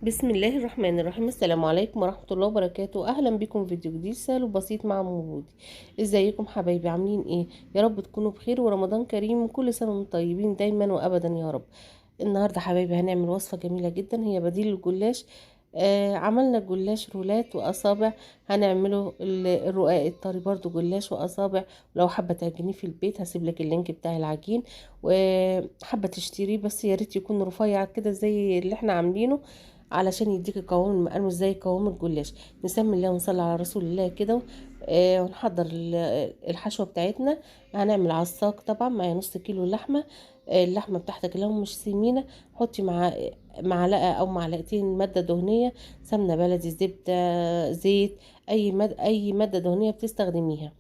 بسم الله الرحمن الرحيم. السلام عليكم ورحمة الله وبركاته. اهلا بكم في فيديو جديد سهل وبسيط مع مبودي. ازيكم حبايبي، عاملين ايه؟ يا رب تكونوا بخير ورمضان كريم وكل سنة وانتم طيبين دايما وابدا يا رب. النهارده حبايبي هنعمل وصفه جميلة جدا، هي بديل الجلاش. عملنا الجلاش رولات واصابع، هنعمله الرقاق الطري برضو جلاش واصابع. لو حابة تعجنيه في البيت هسيب لك ال link بتاع العجين، وحابة تشتريه بس يا ريت يكون رفيع كده زي اللي احنا عاملينه علشان يديك القوام المقرمش زي قوام الجلاش. نسمي الله ونصلي على رسول الله كده، ونحضر الحشوه بتاعتنا. هنعمل عصاق طبعا معايا نص كيلو لحمه. اللحمة بتاعتك لو مش سمينه حطي مع معلقه او معلقتين مادة دهنية، سمنه بلدي، زبدة، زيت، اي مادة دهنية بتستخدميها.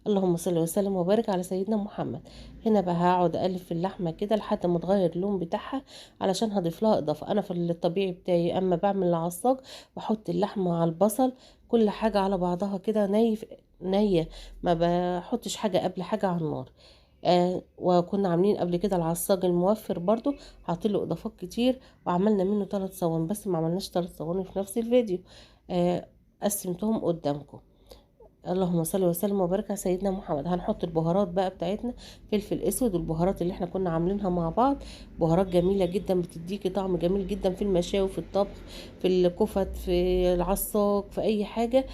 اللهم صل وسلم وبارك على سيدنا محمد. هنا بقى هقعد اقلب في اللحمة كده لحد ما تغير اللون بتاعها علشان هضيف لها اضافه. انا في الطبيعي بتاعي اما بعمل العصاج بحط اللحمة على البصل، كل حاجة على بعضها كده نيه، ما بحطش حاجة قبل حاجة على النار. وكنا عاملين قبل كده العصاج الموفر برضو، حاطين له اضافات كتير وعملنا منه 3 صواني، بس ما عملناش 3 صواني في نفس الفيديو. قسمتهم قدامكم. اللهم صل وسلم وبارك على سيدنا محمد. هنحط البهارات بقى بتاعتنا، فلفل اسود والبهارات اللي احنا كنا عاملينها مع بعض، بهارات جميلة جدا بتديكي طعم جميل جدا في المشاوي، في الطبخ، في الكفت، في العصاج، في اي حاجة.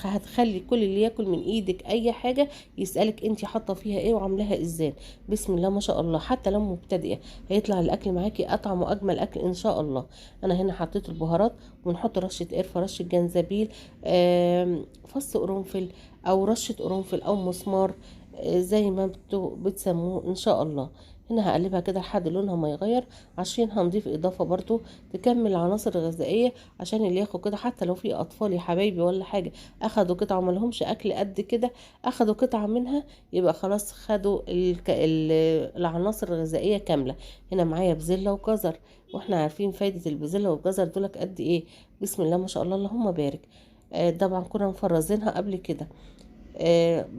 هتخلي كل اللي ياكل من ايدك اي حاجة يسالك انت حاطه فيها ايه وعاملاها ازاي. بسم الله ما شاء الله، حتى لو مبتدئة هيطلع الاكل معاكي اطعم واجمل اكل ان شاء الله. انا هنا حطيت البهارات، ونحط رشه قرفه، رشه جنزبيل، فص قرنفل او رشه قرنفل او مسمار، زي ما بتسموه ان شاء الله. هنا هقلبها كده لحد لونها ما يغير، عشان هنضيف اضافه برضو تكمل العناصر الغذائية عشان اللي ياخد كده، حتى لو في اطفال يا حبايبي ولا حاجة اخدوا قطعه وما لهمش اكل قد كده، اخدوا قطعه منها يبقى خلاص خدوا العناصر الغذائية كاملة. هنا معايا بزله وجزر، واحنا عارفين فايده البزله والجزر دولك قد ايه. بسم الله ما شاء الله اللهم بارك. طبعا كنا مفرزينها قبل كده،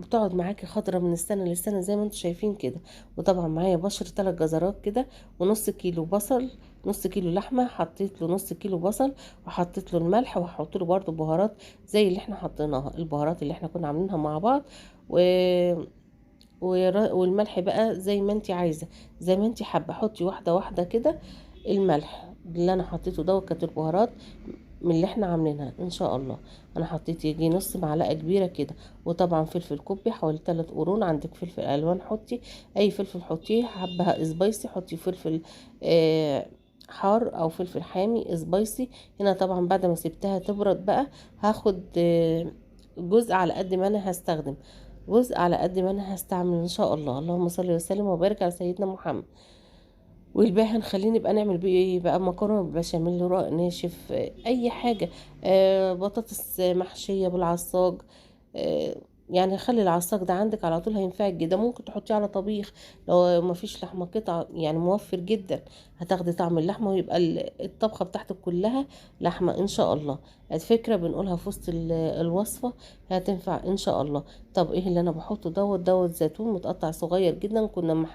بتقعد معاكي خضرة من السنة للسنة زي ما انتم شايفين كده. وطبعا معايا بشر 3 جزرات كده، ونص كيلو بصل، نص كيلو لحمه حطيت له نص كيلو بصل، وحطيت له الملح، وهحط له برده بهارات زي اللي احنا حطيناها، البهارات اللي احنا كنا عاملينها مع بعض، والملح بقى زي ما انت عايزه، زي ما انت حابة، حطي واحدة واحدة كده. الملح اللي انا حطيته ده كانت البهارات من اللي احنا عاملينها ان شاء الله. انا حطيت يجي نص معلقه كبيرة كده، وطبعا فلفل كوبي حوالي 3 قرون، عندك فلفل الوان حطي اي فلفل حطيه، حبه spicy حطي فلفل حار او فلفل حامي spicy. هنا طبعا بعد ما سبتها تبرد بقى هاخد جزء على قد ما انا هستخدم، جزء على قد ما انا هستعمل ان شاء الله. اللهم صل وسلم وبارك على سيدنا محمد. والباقي هنخليه نبقى نعمل بيه ايه بقى؟ مكرونه بالبشاميل، رق ناشف، اي حاجة، بطاطس محشيه بالعصاج، خلي العصاج ده عندك على طول هينفعك جدا. ممكن تحطيه على طبيخ لو ما فيش لحمه قطعه، موفر جدا، هتاخدي طعم اللحمة ويبقى الطبخة بتاعتك كلها لحمه ان شاء الله. الفكرة بنقولها في وسط الوصفة هتنفع ان شاء الله. طب ايه اللي انا بحطه دوت؟ دوت زيتون متقطع صغير جدا، كنا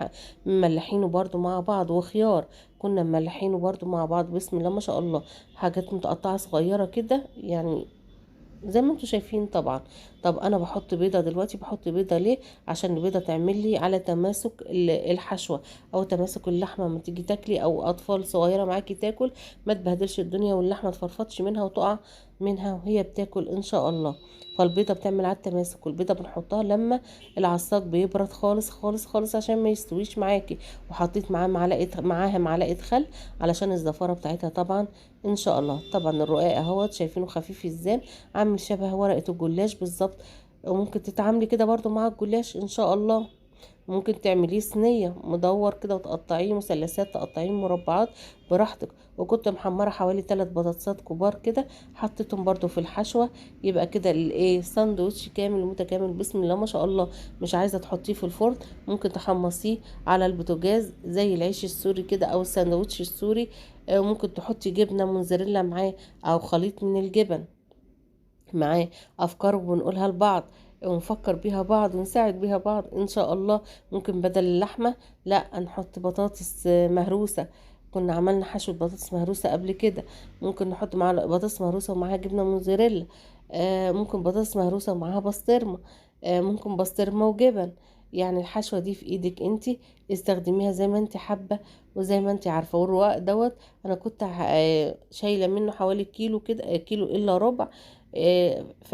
مملحينه برده مع بعض، وخيار كنا مملحينه برده مع بعض. بسم الله ما شاء الله، حاجات متقطعه صغيرة كده زي ما انتوا شايفين طبعا. طب انا بحط بيضة دلوقتي، بحط بيضة ليه؟ عشان البيضة تعمل لي على تماسك الحشوه او تماسك اللحمة، ما تيجي تاكلي او اطفال صغيرة معاكي تاكل ما تبهدلش الدنيا واللحمة تفرفطش منها وتقع منها وهي بتاكل ان شاء الله. فالبيضه بتعمل على التماسك، والبيضة بنحطها لما العصاج بيبرد خالص خالص خالص عشان ما يستويش معاكي. وحطيت معاها معلقه خل علشان الزفاره بتاعتها طبعا ان شاء الله. طبعا الرقاق اهوت شايفينه خفيف ازاي، عامل شبه ورقة الجلاش بالظبط، وممكن تتعاملي كده برضو مع الجلاش ان شاء الله. ممكن تعمليه صينية مدور كده وتقطعيه مثلثات، تقطعيه مربعات براحتك. وكنت محمرة حوالي 3 بطاطسات كبار كده، حطيتهم برضو في الحشوه، يبقى كده ساندوتش كامل متكامل بسم الله ما شاء الله. مش عايزه تحطيه في الفرن، ممكن تحمصيه على البوتاجاز زي العيش السوري كده او الساندوتش السوري. ممكن تحطي جبنه موزاريلا معاه او خليط من الجبن معاه. افكار وبنقولها لبعض ونفكر بيها بعض ونساعد بيها بعض ان شاء الله. ممكن بدل اللحمة لا نحط بطاطس مهروسه، كنا عملنا حشوة بطاطس مهروسة قبل كده، ممكن نحط معاها بطاطس مهروسة ومعاها جبنة موزاريلا، ممكن بطاطس مهروسة ومعاها بسطرمة، ممكن بسطرمة وجبن. يعني الحشوة دي في ايدك انتي، استخدميها زي ما انتي حابة وزي ما انتي عارفة. والرقاق دوت انا كنت شايلة منه حوالي كيلو كده، كيلو الا ربع.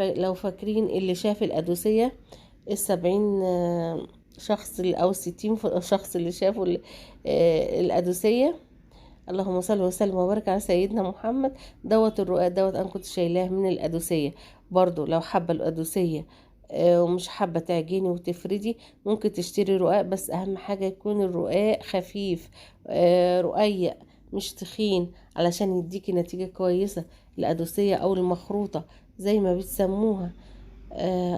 لو فاكرين اللي شاف القدوسية ال70، شخص او 60 شخص اللي شافوا القدوسية، اللهم صل وسلم وبارك على سيدنا محمد. دوت الرقاق دوت انا كنت شايلاه من القدوسية. برضو لو حابة القدوسية، ومش حابة تعجني وتفردي، ممكن تشتري رقاق، بس اهم حاجة يكون الرقاق خفيف، رقيق مش تخين، علشان يديكي نتيجة كويسة. القدوسية او المخروطة زي ما بتسموها.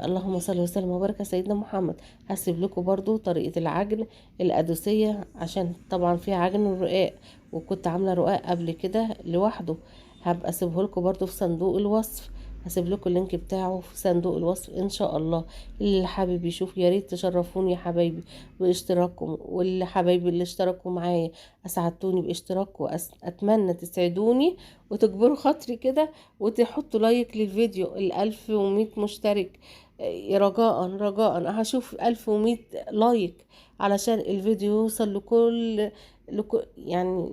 اللهم صل وسلم وبارك على سيدنا محمد. هسيب لكم برضو طريقة العجن القدوسية، عشان طبعا فيها عجن الرقاق، وكنت عاملة رقاق قبل كده لوحده، هبقى اسيبه لكم برضو في صندوق الوصف، هسيب لكم ال link بتاعه في صندوق الوصف ان شاء الله. اللي حابب يشوف يا ريت تشرفوني يا حبايبي باشتراككم، واللي حبايبي اللي اشتركوا معايا اسعدتوني باشتراككم، اتمنى تسعدوني وتجبروا خاطري كده وتحطوا like للفيديو. الألف ومية مشترك، رجاء رجاء هشوف 1100 like علشان الفيديو يوصل لكل يعني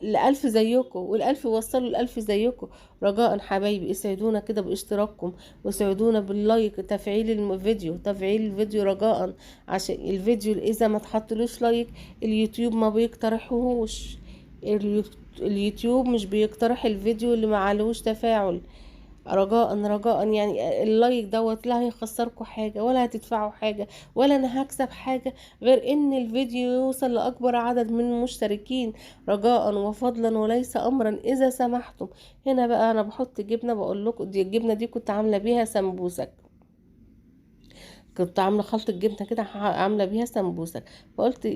ل1000 زيكم، والألف يوصلوا ل1000 زيكم. رجاء حبايبي اسعدونا كده باشتراككم، واسعدونا بال like، تفعيل الفيديو، تفعيل الفيديو رجاء، عشان الفيديو اذا ما تحطلوش like اليوتيوب ما بيقترحوهوش، اليوتيوب مش بيقترح الفيديو اللي ما عليهوش تفاعل. رجاء رجاء ال like دوت لا هيخسركم حاجة ولا هتدفعوا حاجة ولا انا هكسب حاجة، غير ان الفيديو يوصل لأكبر عدد من المشتركين. رجاء وفضلا وليس امرا اذا سمحتم. هنا بقى انا بحط جبنة، بقول لكم دي الجبنة دي كنت عاملة بيها سمبوسك، كنت عاملة خلطة جبنة كده عاملة بيها سمبوسك، فقلت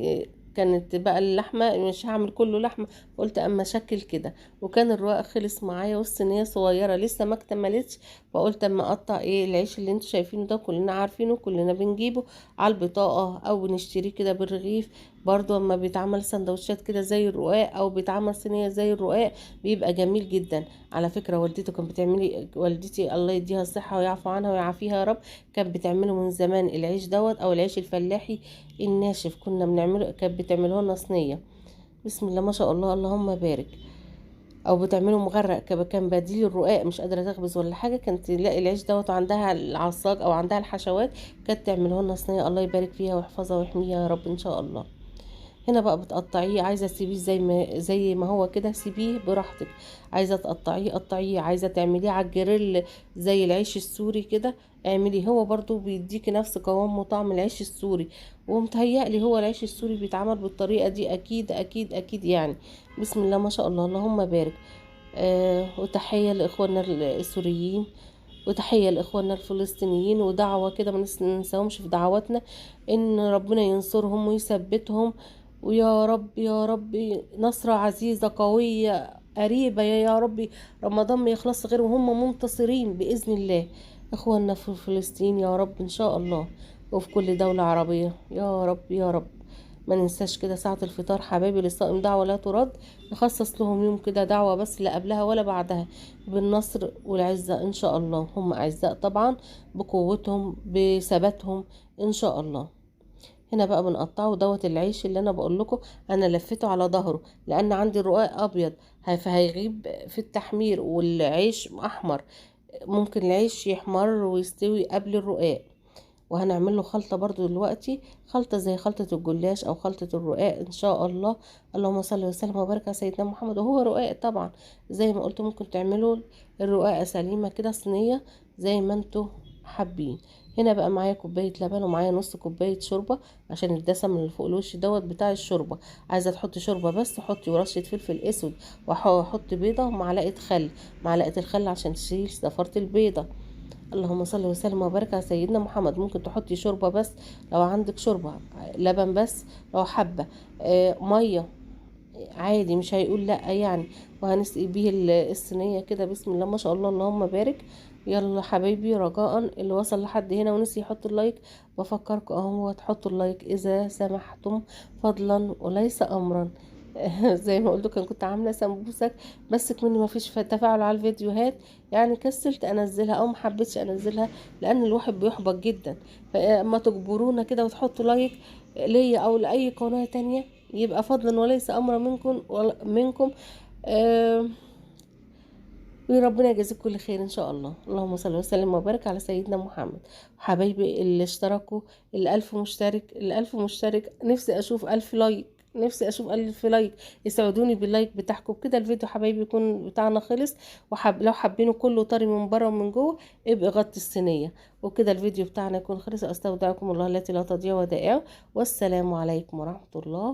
كانت بقى اللحمة مش هعمل كله لحمة، قلت اما اشكل كده. وكان الرقاق خلص معايا والصينية صغيرة لسه ما اكتملتش، فقلت اما اقطع العيش اللي انتوا شايفينه ده، كلنا عارفينه كلنا بنجيبه على البطاقة او بنشتريه كده بالرغيف. برضو اما بيتعمل سندوتشات كده زي الرقاق او بيتعمل صينية زي الرقاق بيبقى جميل جدا. على فكرة والدتي كانت بتعملي، والدتي الله يديها الصحة ويعفو عنها ويعافيها يا رب، كانت بتعمله من زمان العيش دوت او العيش الفلاحي الناشف كنا بنعمله، كانت بتعمله لنا صينية بسم الله ما شاء الله اللهم بارك، او بتعمله مغرق كان بديل الرقاق، مش قادره تخبز ولا حاجه، كانت تلاقي العيش دوت عندها العصاج او عندها الحشوات كانت تعمله لنا صينيه. الله يبارك فيها ويحفظها ويحميها يا رب ان شاء الله. هنا بقى بتقطعيه، عايزه تسيبيه زي ما هو كده سيبيه براحتك، عايزه تقطعيه قطعيه، عايزه تعمليه على الجريل زي العيش السوري كده اعمليه، هو برضو بيديكي نفس قوام وطعم العيش السوري، ومتهيألي هو العيش السوري بيتعمل بالطريقه دي اكيد اكيد اكيد يعني. بسم الله ما شاء الله اللهم بارك. وتحيه لاخواننا السوريين، وتحية لإخواننا الفلسطينيين، ودعوة كده ما ننساهمش في دعواتنا إن ربنا ينصرهم ويثبتهم، ويا رب يا رب نصرة عزيزة قوية قريبة يا رب، رمضان ما يخلص غير وهم منتصرين بإذن الله. إخواننا في فلسطين يا رب إن شاء الله، وفي كل دولة عربية يا رب يا رب. ما ننساش كده ساعة الفطار حبايبي للصائم دعوة لا ترد، نخصص لهم يوم كده دعوة بس لا قبلها ولا بعدها بالنصر والعزة إن شاء الله. هم أعزاء طبعا بقوتهم بثباتهم إن شاء الله. هنا بقى بنقطعه دوت العيش اللي انا بقول لكم انا لفيته على ظهره، لان عندي الرقاق ابيض فهيغيب في التحمير، والعيش احمر، ممكن العيش يحمر ويستوي قبل الرقاق. وهنعمل له خلطة برضو دلوقتي، خلطة زي خلطة الجلاش او خلطة الرقاق ان شاء الله. اللهم صل وسلم وبارك على سيدنا محمد. وهو رقاق طبعا زي ما قلت، ممكن تعملوا الرقاقة سليمة كده صينية زي ما انتوا حابين. هنا بقى معايا كوباية لبن ومعايا نص كوباية شوربة عشان الدسم اللي فوق الوش دوت بتاع الشوربة. عايزة تحطي شوربة بس حطي، ورشة فلفل اسود، وحطي بيضة ومعلقة خل، معلقة الخل عشان تشيل زفرة البيضة. اللهم صل وسلم وبارك على سيدنا محمد. ممكن تحطي شوربة بس لو عندك شوربة، لبن بس لو حابة، مية عادي مش هيقول لا يعني. وهنسقي بيه الصينية كده بسم الله ما شاء الله اللهم بارك. يلا حبايبي رجاء اللي وصل لحد هنا ونسي يحط ال like، بفكركم اهو تحطوا ال like اذا سمحتم فضلا وليس امرا. زي ما قلت لكم كنت عامله سمبوسك، بس كمان ما فيش تفاعل على الفيديوهات، يعني كسلت انزلها او ما حبيتش انزلها لان الواحد بيحبط جدا. فاما تجبرونا كده وتحطوا like ليا او لاي قناة تانية يبقى فضلا وليس امرا منكم. وربنا يجازيك كل خير ان شاء الله. اللهم صل وسلم وبارك على سيدنا محمد. حبايبي اللي اشتركوا ال1000 مشترك، ال1000 مشترك نفسي اشوف 1000 like، نفسي اشوف 1000 like، يسعدوني بال like بتاعكم كده. الفيديو حبايبي يكون بتاعنا خلص، لو حابينه كله طري من بره ومن جوه ابقي غطي الصينية وكده. الفيديو بتاعنا يكون خلص. استودعكم الله التي لا تضيع ودائعه، والسلام عليكم ورحمة الله.